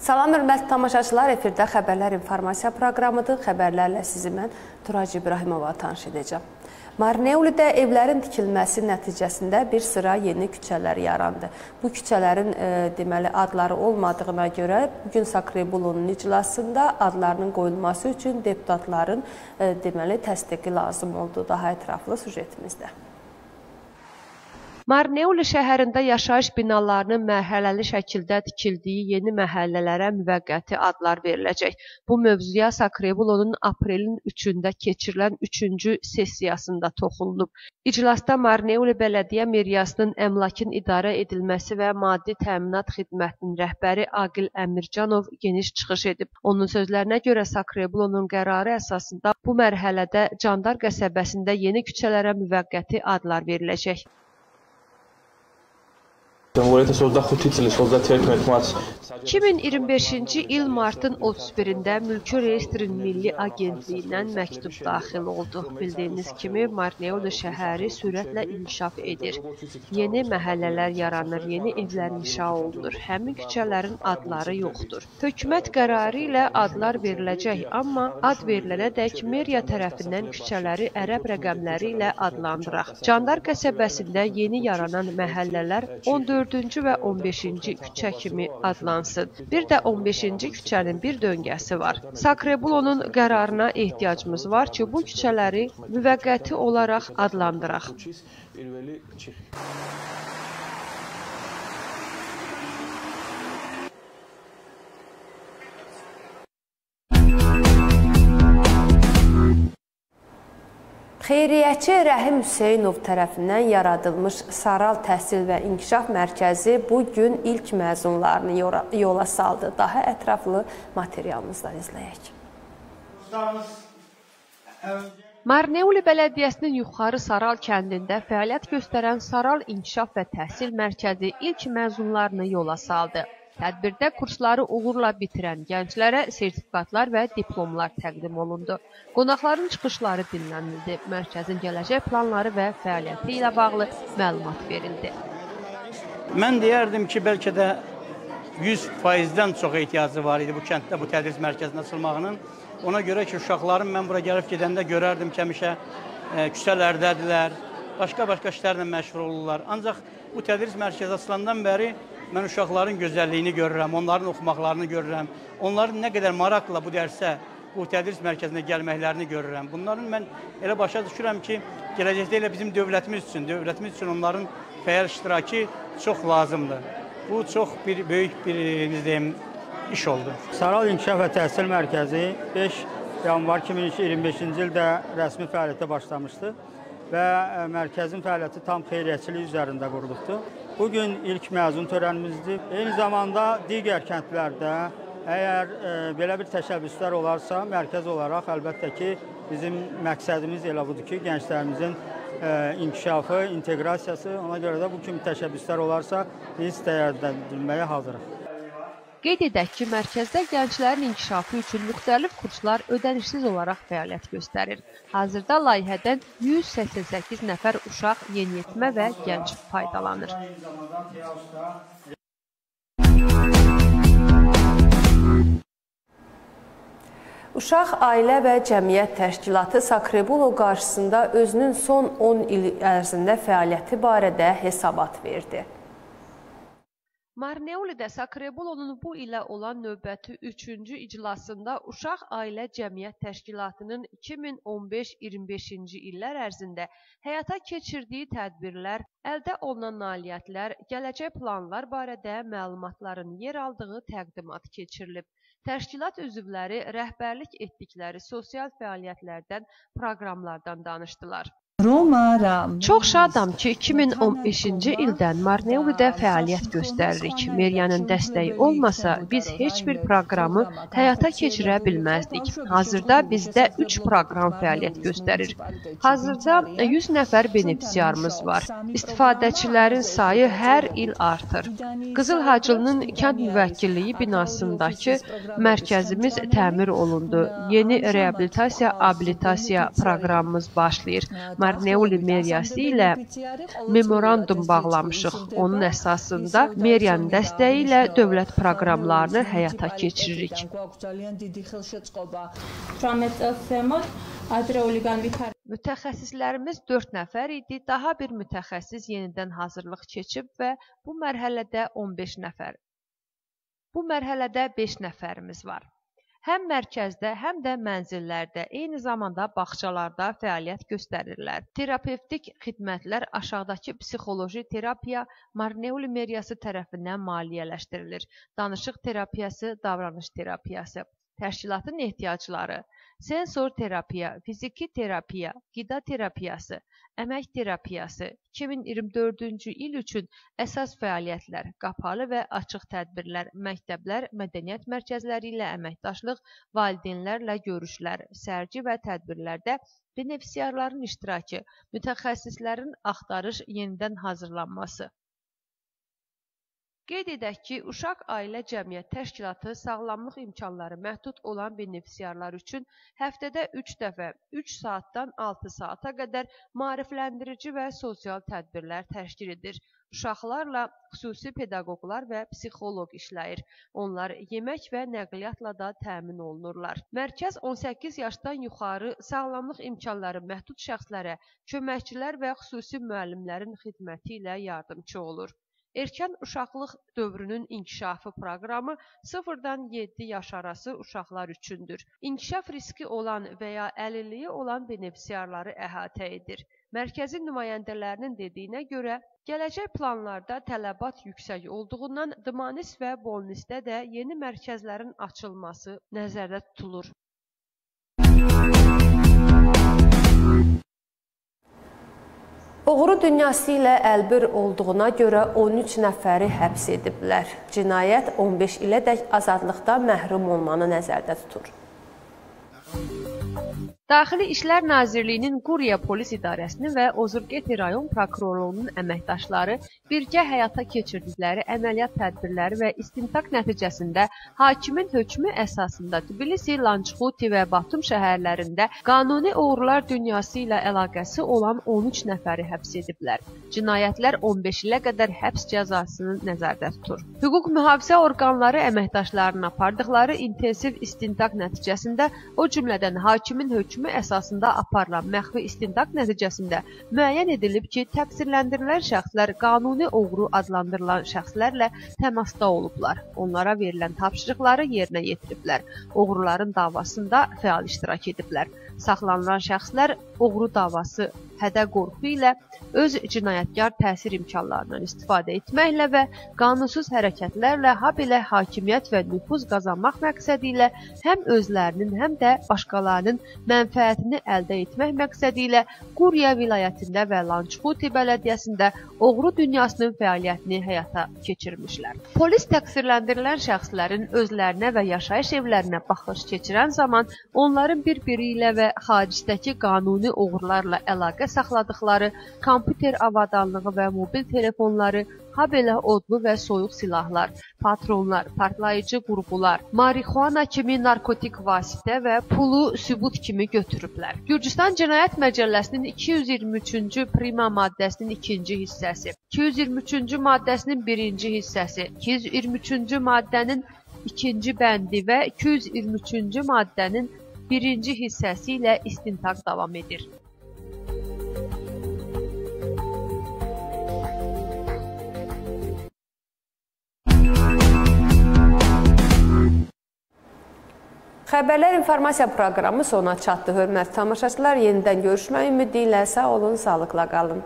Salam hörmətli tamaşaçılar, efirdə Xəbərlər İnformasiya proqramıdır. Xəbərlərlə sizi mən Turac İbrahimova tanış edəcəm. Marneulidə evlərin tikilməsi nəticəsində bir sıra yeni küçələr yarandı. Bu küçələrin deməli adları olmadığına görə bugün Sakrebulonun iclasında adlarının qoyulması üçün deputatların deməli təsdiqi lazım oldu. Daha ətraflı süjetimizdə. Marneuli şəhərində yaşayış binalarının mərhələli şəkildə tikildiyi yeni məhəllələrə müvəqqəti adlar veriləcək. Bu mövzuya Sakrebulonun aprelin 3-ündə keçirilən 3-cü sessiyasında toxunulub. İclasda Marneuli Bələdiyyə Meriyasının əmlakın idarə edilməsi və maddi təminat xidmətinin rəhbəri Aqil Əmircanov geniş çıxış edib. Onun sözlərinə görə Sakrebulonun qərarı əsasında bu mərhələdə Candar qəsəbəsində yeni küçələrə müvəqqəti adlar veriləcək. 2025-ci il martın 31-də Mülki Reyestrin Milli Agentliyindən məktub daxil oldu. Bildiyiniz kimi, Marneuli şəhəri sürətlə inkişaf edir. Yeni məhəllələr yaranır, yeni evlər inşa olunur. Həmin küçələrin adları yoxdur. Hökumət qərarı ilə adlar veriləcək, amma ad verilənədək meriya tərəfindən küçələri ərəb rəqəmləri ilə adlandıraq. Candar qəsəbəsində yeni yaranan məhəllələr 14-cü və 15-ci küçə kimi adlansın. Bir də 15-ci küçənin bir döngəsi var. Sakrebulonun qərarına ehtiyacımız var ki, bu küçələri müvəqqəti olaraq adlandıraq. Xeyriyyəçi Rəhim Hüseynov tərəfindən yaradılmış Saral Təhsil və İnkişaf Mərkəzi bu gün ilk məzunlarını yola saldı. Daha ətraflı materialımızdan izləyək. Marneuli Bələdiyyəsinin Yuxarı Saral kəndində fəaliyyət göstərən Saral İnkişaf və Təhsil Mərkəzi ilk məzunlarını yola saldı. Tədbirdə kursları uğurla bitirən gənclərə sertifikatlar və diplomlar təqdim olundu. Qonaqların çıxışları dinlənildi. Mərkəzin gələcək planları və fəaliyyəti ilə bağlı məlumat verildi. Mən deyərdim ki, bəlkə də 100%-dən çox ehtiyacı var idi bu kənddə bu tədris mərkəzinin açılmağının. Ona görə ki, uşaqlarım mən bura gəlib gedəndə görərdim ki, həmişə küçələrdədirlər, başqa-başqa işlərlə məşğul olurlar. Ancaq bu tədris mərkəzi açılandan bəri mən uşaqların gözəlliyini görürəm, onların oxumaqlarını görürəm, onların nə qədər maraqla bu dərsə, bu tədris mərkəzinə gəlməklərini görürəm. Bunların mən elə başa düşürəm ki, gələcəkdə elə bizim dövlətimiz üçün onların fəal iştirakı çox lazımdır. Bu çox bir böyük bir, necə deyim, iş oldu. Saral İnkişaf və Təhsil Mərkəzi 5 yanvar 2025-ci ildə rəsmi fəaliyyətə başlamışdı və mərkəzin fəaliyyəti tam xeyriyyəçilik üzərində qurulubdur. Bugün ilk məzun törənimizdir. Eyni zamanda digər kəndlərdə əgər belə bir təşəbbüslər olarsa, mərkəz olaraq əlbəttə ki, bizim məqsədimiz elə budur ki, gənclərimizin inkişafı, inteqrasiyası, ona görə də bu kimi təşəbbüslər olarsa, biz dəyərləndirməyə hazırıq. Qeyd edək ki, mərkəzdə gənclərin inkişafı üçün müxtəlif kurslar ödənişsiz olaraq fəaliyyət göstərir. Hazırda layihədən 188 nəfər uşaq, yeniyetmə və gənc faydalanır. Uşaq Ailə və Cəmiyyət Təşkilatı Sakrebulo qarşısında özünün son 10 il ərzində fəaliyyəti barədə hesabat verdi. Marneulidə Sakrebulonun bu ilə olan növbəti 3-cü iclasında Uşaq Ailə Cəmiyyət Təşkilatının 2015-25-ci illər ərzində həyata keçirdiyi tədbirlər, əldə olunan nailiyyətlər, gələcək planlar barədə məlumatların yer aldığı təqdimat keçirilib. Təşkilat üzvləri rəhbərlik etdikləri sosial fəaliyyətlərdən, proqramlardan danışdılar. Çox şadam ki, 2015-ci ildən Marneulidə fəaliyyət göstəririk. Meriyanın dəstəyi olmasa, biz heç bir proqramı həyata keçirə bilməzdik. Hazırda bizdə 3 proqram fəaliyyət göstərir. Hazırda 100 nəfər benefisiarımız var. İstifadəçilərin sayı hər il artır. Qızıl Hacılının kənd müvəkkilliyi binasındakı mərkəzimiz təmir olundu. Yeni reabilitasiya, abilitasiya proqramımız başlayır. Marneuli meriyası ilə memorandum bağlamışıq. Onun əsasında meriyanın dəstəyi ilə dövlət proqramlarını həyata keçiririk. Mütəxəssislərimiz 4 nəfər idi, daha bir mütəxəssis yenidən hazırlıq keçib və bu mərhələdə 15 nəfər. Bu mərhələdə 5 nəfərimiz var. Həm mərkəzdə, həm də mənzillərdə, eyni zamanda bağçalarda fəaliyyət göstərirlər. Terapevtik xidmətlər aşağıdakı psixoloji terapiya Marneuli meriyası tərəfindən maliyyələşdirilir. Danışıq terapiyası, davranış terapiyası. Təşkilatın ehtiyacları: sensor terapiya, fiziki terapiya, qida terapiyası, əmək terapiyası. 2024-cü il üçün əsas fəaliyyətlər: qapalı və açıq tədbirlər, məktəblər, mədəniyyət mərkəzləri ilə əməkdaşlıq, valideynlərlə görüşlər, sərgi və tədbirlərdə benefisiarların iştirakı, mütəxəssislərin axtarış yenidən hazırlanması. Qeyd edək ki, Uşaq Ailə Cəmiyyət Təşkilatı sağlamlıq imkanları məhdud olan benefisiarlar üçün həftədə 3 dəfə 3 saatdan 6 saata qədər maarifləndirici və sosial tədbirlər təşkil edir. Uşaqlarla xüsusi pedaqoqlar və psixoloq işləyir. Onlar yemək və nəqliyyatla da təmin olunurlar. Mərkəz 18 yaşdan yuxarı sağlamlıq imkanları məhdud şəxslərə köməkçilər və xüsusi müəllimlərin xidməti ilə yardımçı olur. Erkən uşaqlıq dövrünün inkişafı proqramı 0-dan 7 yaş arası uşaqlar üçündür. İnkişaf riski olan və ya əlilliyi olan benefisiarları əhatə edir. Mərkəzin nümayəndələrinin dediyinə görə, gələcək planlarda tələbat yüksək olduğundan Dmanis və Bolnisdə də yeni mərkəzlərin açılması nəzərdə tutulur. Oğru dünyası ilə əlbir olduğuna görə 13 nəfəri həbs ediblər. Cinayət 15 ilədək azadlıqdan məhrum olmanı nəzərdə tutur. Daxili İşlər Nazirliyinin Quriya Polis İdarəsinin və Ozurgeti rayon prokurorluğunun əməkdaşları birgə həyata keçirdikləri əməliyyat tədbirləri və istintaq nəticəsində hakimin hökmü əsasında Tbilisi, Lançxuti və Batum şəhərlərində qanuni oğrular dünyası ilə əlaqəsi olan 13 nəfəri həbs ediblər. Cinayətlər 15 ilə qədər həbs cəzasını nəzərdə tutur. Hüquq mühafizə orqanları əməkdaşlarının apardıqları intensiv istintaq nəticəsində, o cümlədən hakimin hökmü əsasında aparılan məxfi istintaq nəticəsində müəyyən edilib ki, təqsirləndirilən şəxslər qanuni oğru adlandırılan şəxslərlə təmasda olublar. Onlara verilən tapşırıqları yerinə yetiriblər. Oğruların davasında fəal iştirak ediblər. Saxlanılan şəxslər oğru davası hədə-qorxu ilə öz cinayətkar təsir imkanlarından istifadə etməklə və qanunsuz hərəkətlərlə, habelə hakimiyyət və nüfuz qazanmaq məqsədi ilə həm özlərinin, həm də başqalarının mənfəətini əldə etmək məqsədi ilə Quriya vilayətində və Lançxuti bələdiyyəsində oğru dünyasının fəaliyyətini həyata keçirmişlər. Polis təqsirləndirilən şəxslərin özlərinə və yaşayış evlərinə baxış keçirən zaman onların bir-biri ilə və xaricdəki qanuni oğrularla əlaqə saxladıqları kompüter avadanlığı və mobil telefonları, habelə odlu və soyuq silahlar, patronlar, partlayıcı qurğular, marixuana kimi narkotik vasitə və pulu sübut kimi götürüblər. Gürcüstan Cinayət Məcəlləsinin 223-cü prima maddəsinin ikinci hissəsi, 223-cü maddəsinin birinci hissəsi, 223-cü maddənin ikinci bəndi və 223-cü maddənin birinci hissəsi ilə istintaq davam edir. Xəbərlər informasiya proqramı sona çatdı. Hörmətli tamaşaçılar, yenidən görüşmək ümidi ilə sağ olun, sağlıqla qalın.